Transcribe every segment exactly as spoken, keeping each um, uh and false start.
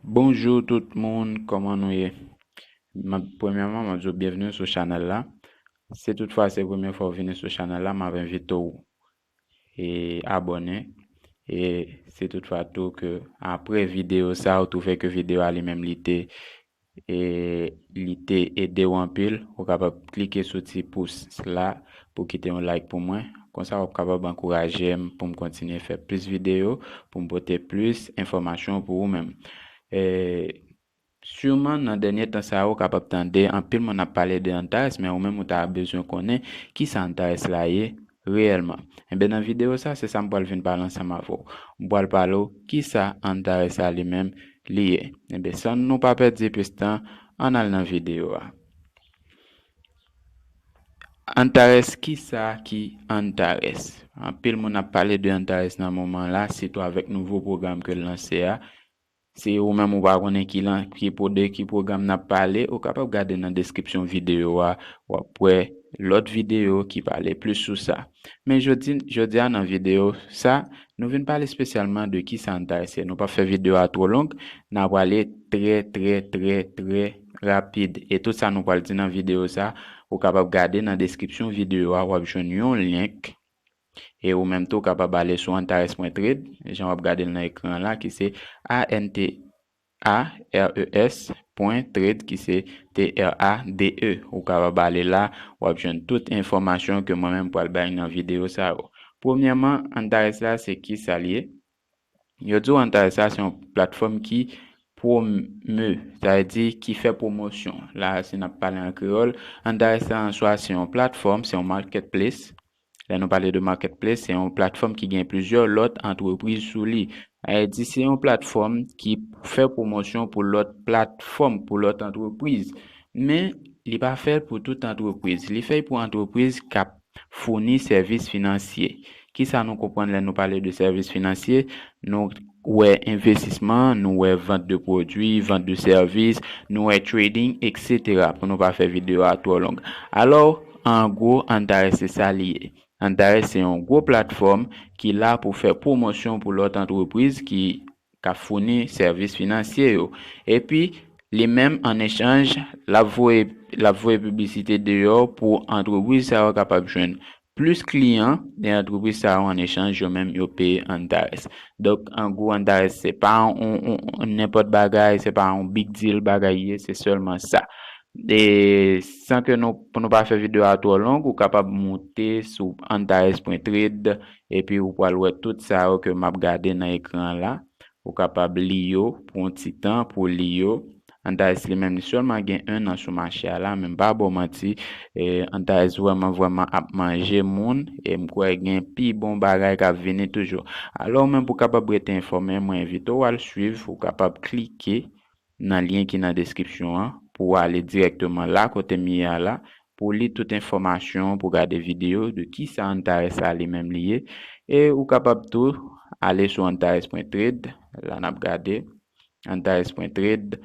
Bonjou tout moun, kòman nou ye? M ap, premyèman, m ap di w byenvni sou chanèl la. Si toutfwa se premye fwa w vini sou chanèl la, m ap envite w e abòne. E si toutfwa tou ke apre videyo sa, ou twouve ke videyo a li menm li te, e li te ede w anpil, ou kapab klike sou ti pous la pou kite yon like pou mwen. Konsa, w ap kapab ankouraje m pou m kontinye fè plis videyo, pou m pote plis enfòmasyon pou ou menm. E, Siman, nan dènye tan sa yo, w kapab tande anpil moun ap pale de Antares, men ou menm ou ta bezwen konnen kisa Antares la ye reyèlman. Enben, nan videyo sa, se sa m pral vin pale ansanm avè w. M pral pale w kisa Antares la li menm li ye. Enben, san nou pa pèdi plis tan, ann al nan videyo a. Antares, kisa ki Antares? Anpil moun ap pale de Antares nan moman la, sitou avèk nouvo pwogram ke l lanse a. Si ou menm ou pa konnen ki lan, ki po-, de ki pwogram n ap pale, ou kapab gade nan deskripsyon videyo a, w ap wè lòt videyo ki pale plis sou sa. Men jodi, jodi a nan videyo sa, nou vin pale espesyalman de kisa Antares ye. Nou p ap fè videyo a twò long, n ap pale trè, trè, trè, trè rapid. E tout sa nou pral di nan videyo sa, ou kapab gade nan deskripsyon videyo a, w ap jwenn yon link. E ou menm tou, w kapab ale sou antares pwen trade, jan w ap gade l nan ekran la, ki se A N T A R E S pwen trade, ki se T R A D E. Ou kapab ale la, w ap jwenn tout enfòmasyon ke mwen menm pral bay nan videyo sa yo. Premyèman, Antares la, se kisa l ye? Yo di w Antares la, se yon platfòm ki pwome, sa vle di ki fè pwomosyon. La, si n ap pale an kreyòl, Antares la an swa se yon platfòm, se yon marketplace. Lè nou pale de marketplace, se yon platfòm ki gen plizyè lòt antrepriz sou li. Sa vle di se yon platfòm ki fè pwomosyon pou lòt platfòm, pou lòt antrepriz. Men, li pa fè l pou tout antrepriz. Li fè l pou antrepriz k ap founi sèvis finansye. Kisa nou konprann lè nou pale de sèvis finansye? Nou wè envestisman, nou wè vant de pwodui, vant de sèvis, nou wè trading, et cetera, pou nou pa fè videyo a twò long. Alò, an gwo, Antares se sa li ye. Antares se yon gwo platfòm ki la pou fè pwomosyon pou lòt antrepriz ki, k ap founi sèvis finansye yo. Epi, li menm, an echanj, l ap voye, l ap voye piblisite deyò pou antrepriz sa yo kapab jwenn plis kliyan, e antrepriz sa yo, an echanj, yo menm, yo peye Antares. Donk, an gwo, Antares, se pa yon, yon, yon nenpòt bagay, se pa yon big deal bagay ye, se sèlman sa. E san ke nou, pou nou pa fè videyo a twò long, ou kapab moute sou antares pwen trade, epi ou pral wè tout sa yo ke m ap gade nan ekran la. Ou kapab li yo pou yon ti tan, pou li yo. Antares li menm, li sèlman gen en an sou mache a la, men m pa ba w manti, e, Antares vrèman, vrèman ap manje moun, e m kwè gen pi bon bagay k ap vini toujou. Alò, ou menm pou w kapab rete enfòme, mwen envite w al swiv, ou kapab klike nan lyen ki nan deskripsyon an pou w ale dirèkteman la kote m ye a la, pou w li tout enfòmasyon, pou w gade videyo de kisa Antares la li menm li ye. E ou kapab tou ale sou antares pwen trade, la n ap gade antares pwen trade,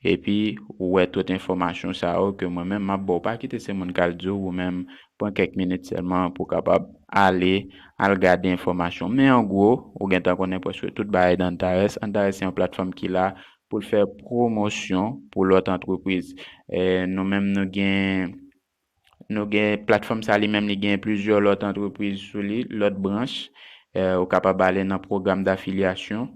epi ou wè tout enfòmasyon sa yo ke mwen menm m ap ba w. Pa kite se moun k al di w, ou menm pran kèk minit sèlman pou w kapab ale, al gade enfòmasyon. Men an gwo, ou gentan konnen prèske tout bagay de Antares. Antares se yon platfòm ki la pou l fè pwomosyon pou lòt antrepriz. E, nou menm, nou gen, nou gen platfòm sa li menm, li gen plizyè lòt antrepriz sou li, lòt branch. E, ou kapab ale nan pwogram dafilyasyon.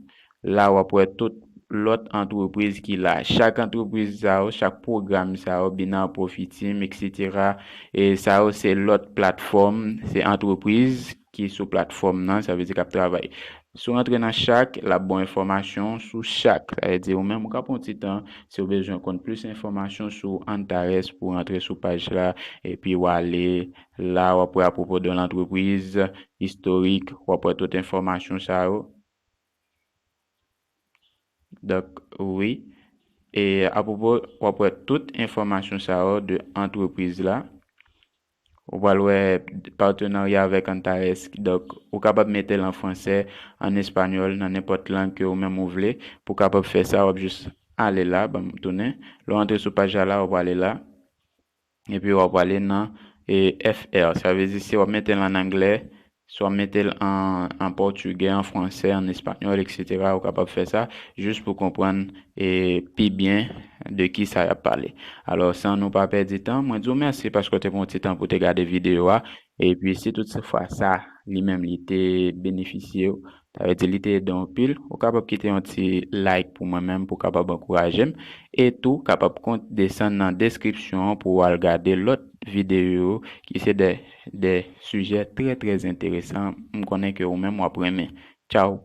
La, w ap wè tout lòt antrepriz ki la. Chak antrepriz sa yo, chak pwogram sa yo, Binar, Profitim, et cetera. E sa yo, se lòt platfòm, se antrepriz ki sou platfòm nan, sa vle di k ap travay. Si w rantre nan chak, l ap ba w enfòmasyon sou chak. Sa vle di ou menm, ou ka pran yon ti tan, si w bezwen konn plis enfòmasyon sou Antares, pou w rantre sou paj la, epi w ale la, w ap wè apwopo de lantrepriz, istorik, w ap wè tout enfòmasyon sa yo. Donk, wi. E apwopo, w ap wè tout enfòmasyon sa yo de antrepriz la. Ou pral wè patenarya avèk Antares. Donk, ou kapab mete l an fransè, an espanyòl, nan nenpòt lang ke ou menm ou vle. Pou w kapab fè sa, w ap jis ale la, ban m tounen. Lè w antre sou paj la, la, w ap ale la. Epi w ap ale nan, e, F R. Sa vle di, si w ap mete l an anglè, swa mete l an, an pòtigè, an fransè, an espanyòl, etsetera. Ou kapab fè sa jis pou konprann e pi byen de ki sa y ap pale. Alò, san nou pa pèdi tan, mwen di w mèsi paske w te pran ti tan pou te gade videyo a. Epi, si toutfwa sa, li menm, li te benefisye w, sa vle di li te ede w anpil, ou kapab kite yon ti like pou mwen menm, pou kapab ankouraje m. E tou, kapab kont desann nan deskripsyon an pou w al gade lòt videyo ki se de, de sijè trè, trè enteresan. M konnen ke ou menm w ap renmen. Tchao!